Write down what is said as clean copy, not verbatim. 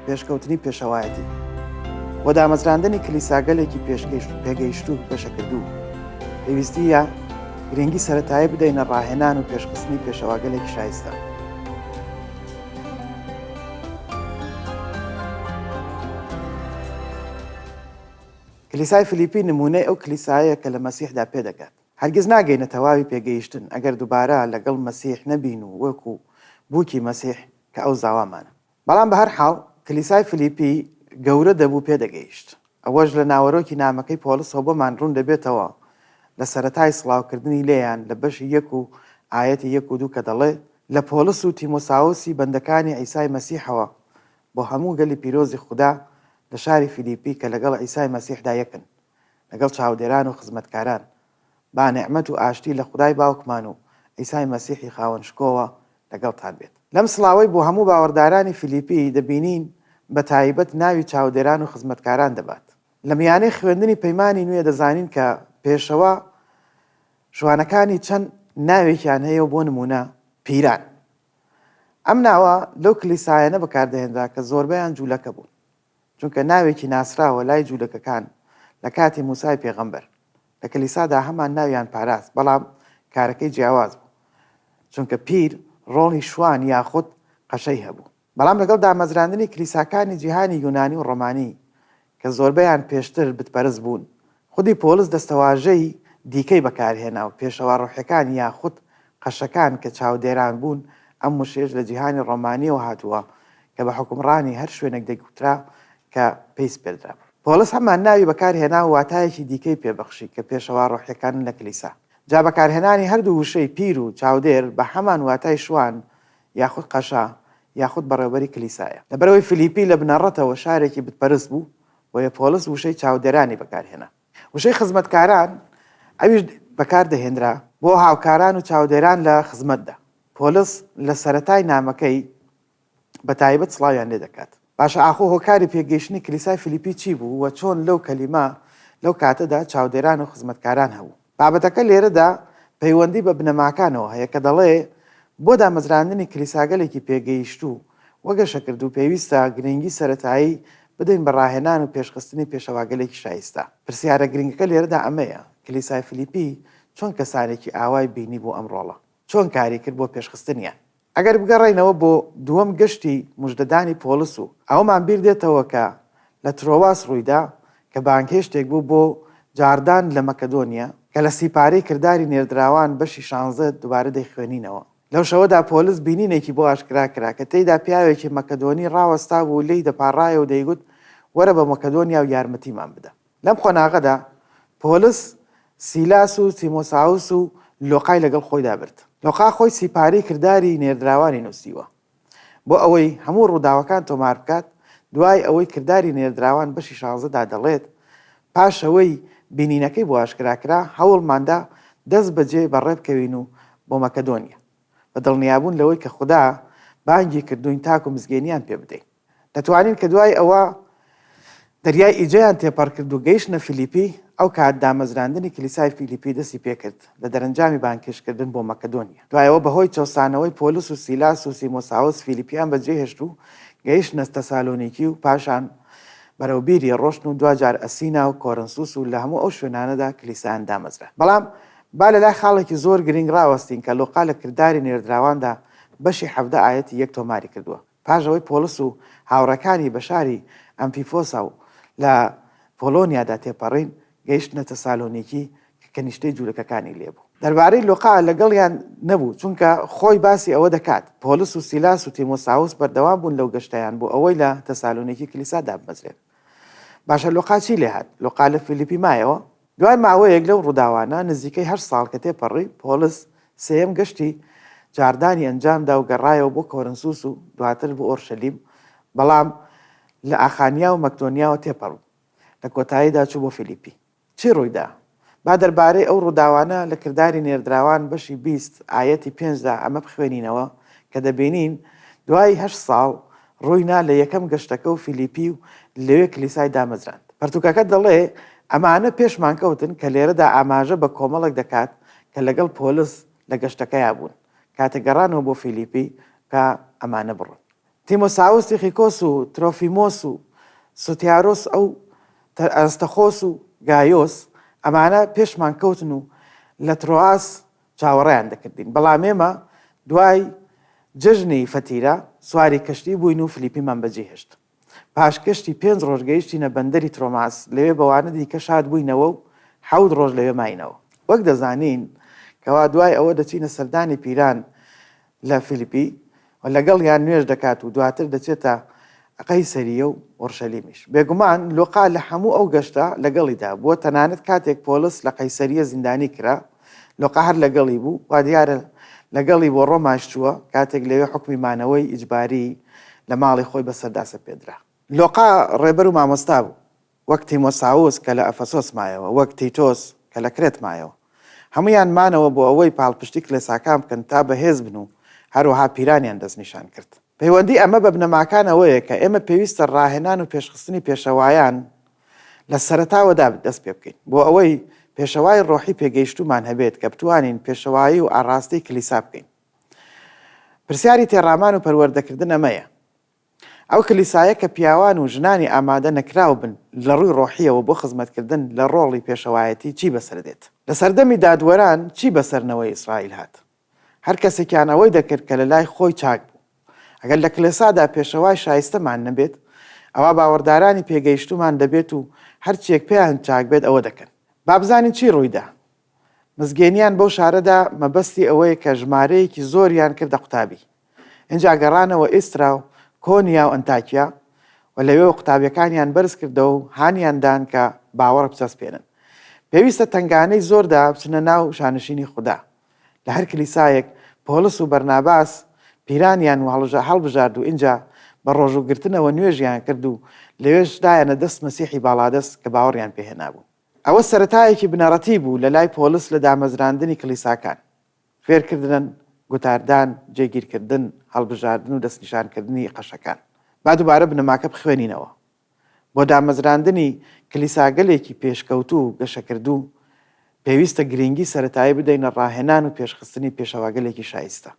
پێشکەوتنی پێشەوایەتی. بۆ دامەزراندنی کلیساگەلێکی پێگەیشتوو و گەشەکردوو، پێویستییە گرنگی سەرەتایی بدەینە ڕاهێنان و پێشخستنی پێشەواگەلێکی شایستە. کلیسای فلیپی نموونەی ئەو کلیسایەیە کە لە مەسیحدا پێدەگات. هەرگیز ناگەینە تەواوی پێگەیشتن ئەگەر دووبارە لەگەڵ مەسیح نەبین و وەکو بووکی مەسیح کە ئەو زاوامانە. بەڵام بەهەرحاڵ کلیسای فلیپی گەورە دەبوو پێدەگەیشت. ئەوەش لە ناوەرۆکی نامەکەی پۆڵسەوە بۆمان ڕوون دەبێتەوە لە سەرەتای سڵاوکردنی لێیان لە بەشی یەک و ئایەتی یەک و دوو کە دەڵێ، لە پۆڵس و تیمۆساوسی بەندەکانی عیسای مەسیحەوە بۆ هەموو گەلی پیرۆزی خودا لە شاری فیلیپی کە لەگەڵ عیسای مەسیحدا یەکن، لەگەڵ چاودێران و خزمەتکاران، با نیعمەت و ئاشتی لە خودای باوکمان و عیسای مەسیحی خاوەن شکۆوە لەگەڵتان بێت. لەم سڵاوەی بۆ هەموو باوەڕدارانی فیلیپی دەبینین بە تایبەت ناوی چاودێران و خزمەتکاران دەبات. لە میانەی خوێندنی پەیمانی نوێ دەزانین کە پێشەوا شوانەکانی چەند ناوێکیان هەیە و بۆ نموونە پیران. ئەم ناوە لەو کلیسایانە بەکاردەهێنرا کە زۆربەیان جوولەکە بوون. چونکە ناوێکی ناسراوە لای جوولەکەکان لە کاتی موسای پێغەمبەر. لە کلیسادا هەمان ناویان پاراست بەڵام کارەکەی جیاواز بوو چونکە پیر ڕۆڵی شوان یاخود قەشەی هەبوو. بەڵام لەگەڵ دامەزراندنی کلیساکانی جیهانی یونانی و ڕۆمانی کە زۆربەیان پێشتر بتپەرست بوون، خودی پۆڵس دەستەواژەی دیکەی بەکارهێنا و پێشەوا ڕۆحیەکان یاخود قەشەکان کە چاودێران بوون، ئەم وشەیەش لە جیهانی ڕۆمانیەوە هاتووە کە بە حوکمڕانی هەر شوێنێک دەگوترا کە پێی سپێردرابوو. پۆڵس هەمان ناوی بەکارهێنا و واتایەکی دیکەی پێ بەخشی کە پێشەوا ڕۆحیەکانن لە کلیسا. جا بەکارهێنانی هەردوو وشەی پیر و چاودێر بە هەمان واتای شوان یاخود قەشە یاخود بەڕێوبەری کلیسایە. لەبەرئەوەی فیلیپی لە بنەڕەتەوە شارێکی بتپەرست بوو، بۆیە پۆڵس وشەی چاودێرانی بەکارهێنا. وشەی خزمەتکاران ئەویش بەکاردەهێنرا بۆ هاوکاران و چاودێران لە خزمەتدا. پۆڵس لە سەرەتای نامەکەی بە تایبەت سڵاویان لێ دەکات. باشە ئاخۆ هۆکاری پێکگەیشتنی کلیسای فیلیپی چی بوو و چۆن لەو کەلیمە لەو کاتەدا چاودێران و خزمەتکاران هەبوو؟ بابەتەکە لێرەدا پەیوەندی بە بنەماکانەوە هەیە کە دەڵێ بۆ دامەزراندنی کلیساگەلێکی پێگەیشتوو و گەشەکردوو پێویستە گرنگی سەرەتایی بدەین بە ڕاهێنان و پێشخستنی پێشەواگەلێکی شایستە. پرسیارە گرنگەکە لێرەدا ئەمەیە، کلیسای فیلیپی چۆن کەسانێکی ئاوای بینی بۆ ئەم ڕۆڵە؟ چۆن کاری کرد بۆ پێشخستنیان؟ ئەگەر بگەڕێینەوە بۆ دووەم گەشتی موژدەدانی پۆڵس و ئەوەمان بیر دێتەوە کە لە ترۆواس ڕوویدا کە بانگهێشتێک بوو بۆ جاڕدان لە مەکەدۆنیا کە لە سیپارەی کرداری نێردراوان بەشی شانزە دوبارە دەیخوێنینەوە. لەو شەوەدا پۆلس بینینێکی بۆ ئاشکرا کرا کە تێیدا پیاوێکی مەکەدۆنی ڕاوەستابوو و لێی دەپاڕایەوە و دەیگوت، وەرە بە مەکەدۆنیا و یارمەتیمان بدە. لەم قۆناغەدا پۆلس سیلاس و تیمۆساوس و لۆقای لەگەڵ خۆیدا برد. لۆقا خۆی سیپارەی کرداری نێردراوانی نووسیوە بۆ ئەوەی هەموو ڕووداوەکان تۆمار بکات، دوای ئەوەی کرداری نێردراوان بەشی شانزەدا دەڵێت، پاش ئەوەی بینینەکەی بۆ ئاشکرا کرا، هەوڵماندا دەست بەجێ بەڕێ بکەوین و بۆ مەکەدۆنیا، بە دڵنیابوون لەوەی کە خودا بانگی کردووین تاکو مزگێنییان پێ بدەین. دەتوانین کە دوای ئەوە دەریای ئیجەیان تێپەڕ کرد و گەیشتنە فیلیپی، ئەو کات دامەزراندنی کلیسای فیلیپی دەستی پێکرد لە دەرەنجامی بانگهێشتکردن بۆ مەکەدۆنیا. دوای ئەوە بەهۆی چەوسانەوەی پۆلس و سیلاس و تیمۆساوس فیلیپیان بەجێهێشت و گەیشتنە تەسالۆنیکی و پاشان بەرەو بیریە ڕۆشتن و دواجار ئەسینا و کۆرنسوس و لە هەموو ئەو شوێنانەدا کلیسایان دامەزراند. بەڵام با لەلای خاڵێکی زۆر گرینگ ڕاوەستین کە لوقا لە کرداری نێردراواندا بەشی 17 ئایەتی یەک تۆماری کردووە. پاش ئەوەی پۆڵس و هاوڕێکانی بە شاری ئەمفیفۆسا و لە پۆلۆنیادا تێپەڕین، گەیشتنە تەسالۆنیکی کە کەنیشتەی جوولەکەکانی لێ بوو. دەربارەی لوقا لەگەڵیان نەبوو، چونکە خۆی باسی ئەوە دەکات، پۆڵس و سیلاس و تیمۆساوس بەردەوام بوون لەو گەشتەیان بۆ ئەوەی لە تەسالۆنیکی کلیسا دابمەزرێن. باشە لوقا چی لێهات؟ لوقا لە فیلیپی مایەوە؟ دوای ماوەیەک لەو ڕووداوانە، نزیکەی هەشت ساڵ کە تێپەڕی، پۆڵس سێیەم گەشتی جاڕدانی ئەنجامدا و گەڕایەوە بۆ کۆرنسوس و دواتر بۆ ئۆرشەلیم، بەڵام لە ئاخانیا و مەکدۆنیاوە تێپەڕبوو. لە کۆتاییدا چوو بۆ فیلیپی. چی ڕوویدا؟ با دەربارەی ئەو ڕووداوانە لە کرداری نێردراوان بەشی 20 ئایەتی پێنجدا ئەمە بخوێنینەوە کە دەبینین دوای هەشت ساڵ ڕووی نا لە یەکەم گەشتەکە و فیلیپی و لەوێ کلیسای دامەزراند. پەرتووکەکە دەڵێ، ئەمانە پێشمان کەوتن کە لێرەدا ئاماژە بە کۆمەڵێک دەکات کە لەگەڵ پۆلس لە گەشتەکەیا بوون کاتێک گەڕانەوە بۆ فیلیپی کە ئەمانە بڕۆن. تیمۆساوس تیخیکۆس و ترۆفیمۆس و سوتیارۆس ئەو ئەرستەخۆس و گایۆس، ئەمانە پێشمان کەوتن و لە ترۆئاس چاوەڕێیان دەکردین. بەڵام ئێمە دوای جەژنی فەتیرە سواری کەشتی بووین و فلیپیمان بەجێهێشت. پاش گەشتی پێنج ڕۆژ گەیشتینە بەندەری ترۆماس، لەوێ بەوانە دیکە شاد بووینەوە و حەوت ڕۆژ لەوێ ماینەوە. وەک دەزانین کەوا دوای ئەوە دەچینە سەردانی پیران لە فیلیپی و لەگەڵیان نوێژ دەکات و دواتر دەچێتە قەیسەرییە و ئۆرشەلیمیش. بێگومان لوقا لە هەموو ئەو گەشتە لەگەڵیدا بووە، تەنانەت کاتێک پۆڵس لە قەیسەرییە زیندانی کرا، لوقا هەر لەگەڵی بوو، وا دیارە لەگەڵی بۆ ڕۆماش چووە، کاتێک لەوێ حوکمی مانەوەی ئیجباری لە ماڵی خۆی بەسەردا سەپێندرا. لوقا ڕێبەر و مامۆستا بوو، وەک تیمۆساوس کە لە ئەفەسۆس مایەوە، وەک تیتۆس کە لە کرێت مایەوە. هەموویان مانەوە بۆ ئەوەی پاڵپشتی کلێساکان بکەن تا بەهێز بن و هەروەها پیرانیان دەستنیشان کرد. پەیوەندی ئەمە بە بنەماکان ئەوەیە کە ئێمە پێویستە ڕاهێنان و پێشخستنی پێشەوایان لە سەرەتاوە دا دەست پێ بکەین بۆ ئەوەی پێشەوای ڕۆحی پێگەیشتوومان هەبێت کە بتوانین پێشەوایی و ئاڕاستەی کلیسا بکەین. پرسیاری تێڕامان و پەروەردەکردن ئەمەیە، ئەو کلیسایە کە پیاوان و ژنانی ئامادە نەکراو بن لە ڕووی ڕۆحییەوە بۆ خزمەتکردن لە ڕۆڵی پێشەوایەتی چی بەسەر دێت؟ لە سەردەمی دادوەران چی بەسەر نەوەی ئیسرائیل هات؟ هەر کەسێکیان ئەوەی دەکرد کە لە لای خۆی چاک بوو. ئەگەر لە کلێسادا پێشەوای شایستەمان نەبێت، ئەوا باوەڕدارانی پێگەیشتوومان دەبێت و هەرچییەک پێیان چاک بێت ئەوە دەکەن. با بزانین چی ڕوویدا. مزگێنیان بەو شارەدا مەبەستی ئەوەیە کە ژمارەیەکی زۆریان کردە قوتابی. ئینجا گەڕانەوە ئیسترا و کۆنیا و ئەنتاکیا و لەوێوە قوتابیەکانیان بەرز کردەوە و هانیان دان کە باوەڕ بچەسپێنن. پێویستە تەنگانەی زۆردا بچنە ناو شانشینی خودا. لە هەر کلیسایەک پۆڵس و بەرناباس پیرانیان و هەڵبژارد و ئینجا بە ڕۆژوو گرتنەوە نوێژیان کرد و لەوێش دایانە دەست مەسیحی باڵادەست کە باوەڕیان پێ هێنابوو. ئەوە سەرەتایەکی بنەڕەتی بوو لە لای پۆڵس لە دامەزراندنی کلیساکان. فێرکردن، گوتاردان، جێگیرکردن، هەڵبژاردن و دەستنیشانکردنی قەشەکان. با دووبارە بنەماکە بخوێنینەوە. بۆ دامەزراندنی کلیساگەلێکی پێشکەوتوو و گەشەکردوو، پێویستە گرینگی سەرەتایی بدەینە ڕاهێنان و پێشخستنی پێشەواگەلێکی شایستە.